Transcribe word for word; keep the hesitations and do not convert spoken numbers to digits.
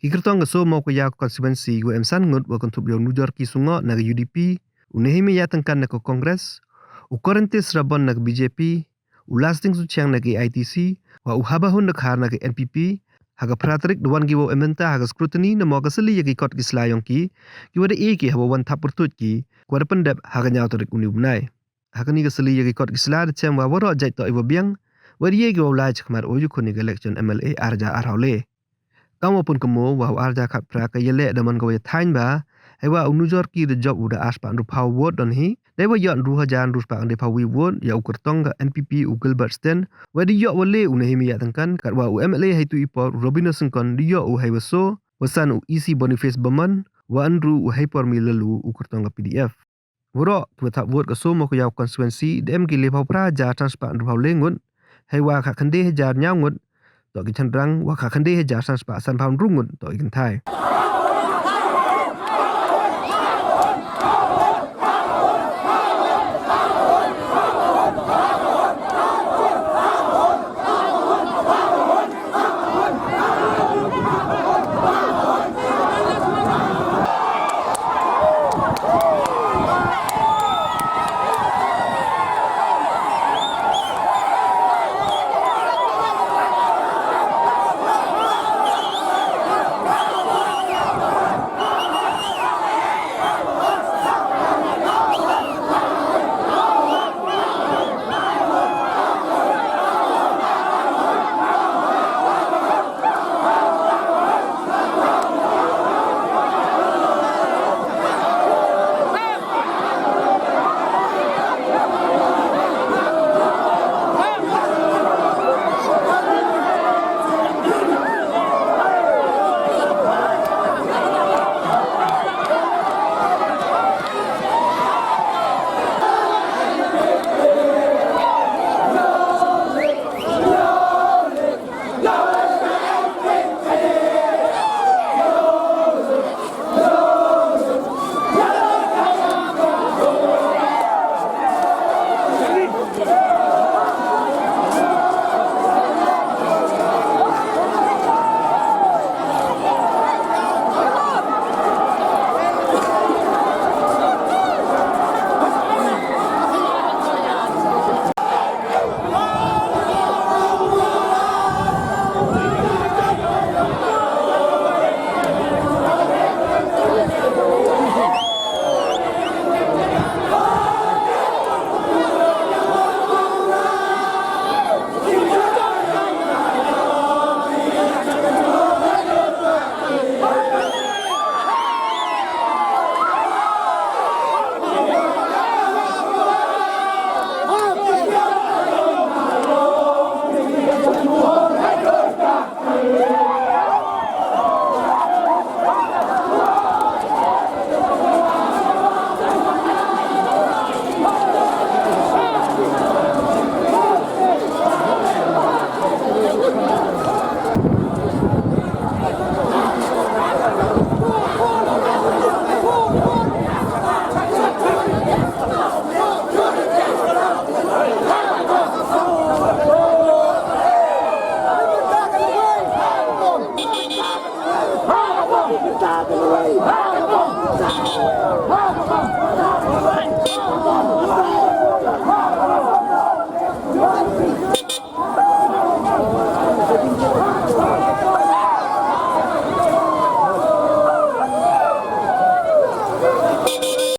Ki kyrtong ka Sohmo Kayaw constituency wa em san ngut wa kynthup ya u Nujorki Sungoh na ka U D P, u Nehemiah Tyngkan na ka Congress, u Corinthus Rabon na ka B J P, u Lasting Suchiang na ka A I T C, wa u Habahun Dkhar na ka N P P. Ha ka phra tarik da wan ki wow em bynta ha ka scrutiny namo ka sylli ya ki kot ki sla yong ki, ki wa da e ki ha wa wan thap pyrtuit ki, ki wa da pyndep ha ka ynñiaw tarik uni u bnai. Ha kani ka sylli ya ki kot ki sla da chem wa waroh jait toh i wa biang, wa da ye ki wow lai chakhmat u yukhun ya ka election M L A ar hajar arphaw le. Kam wa pun kamo wa u ar hajar khatphra ka yaleh da man ka wa ya thaiñ bha, hei wa u Nujorki da jop u da ar spah ynru phaw vote don hi, dei wa yoh ynru hajar ynru spah ynde phaw wi vote ya u kyrtong ka N P P u Gilbert Sten, wa da yoh wa le u Nehemiah Tyngkan, kat wa u M L A hei tu i por u Robinah Syngkon da yoh u hei wa so, wa san u E C Boniface Bamon, wa ynru u Heipormi Laloo u kyrtong ka P D F. Waroh ki wa thap vote ka Sohmo Kayaw constituency da em ki le phaw phra hajar san spah ynru phaw le ngut, hei wa kha khyndai hajar ynñiaw ngut toh ki chynrang, wa kha khyndai hajar san spah san phaw ynru ngut toh ki kynthai.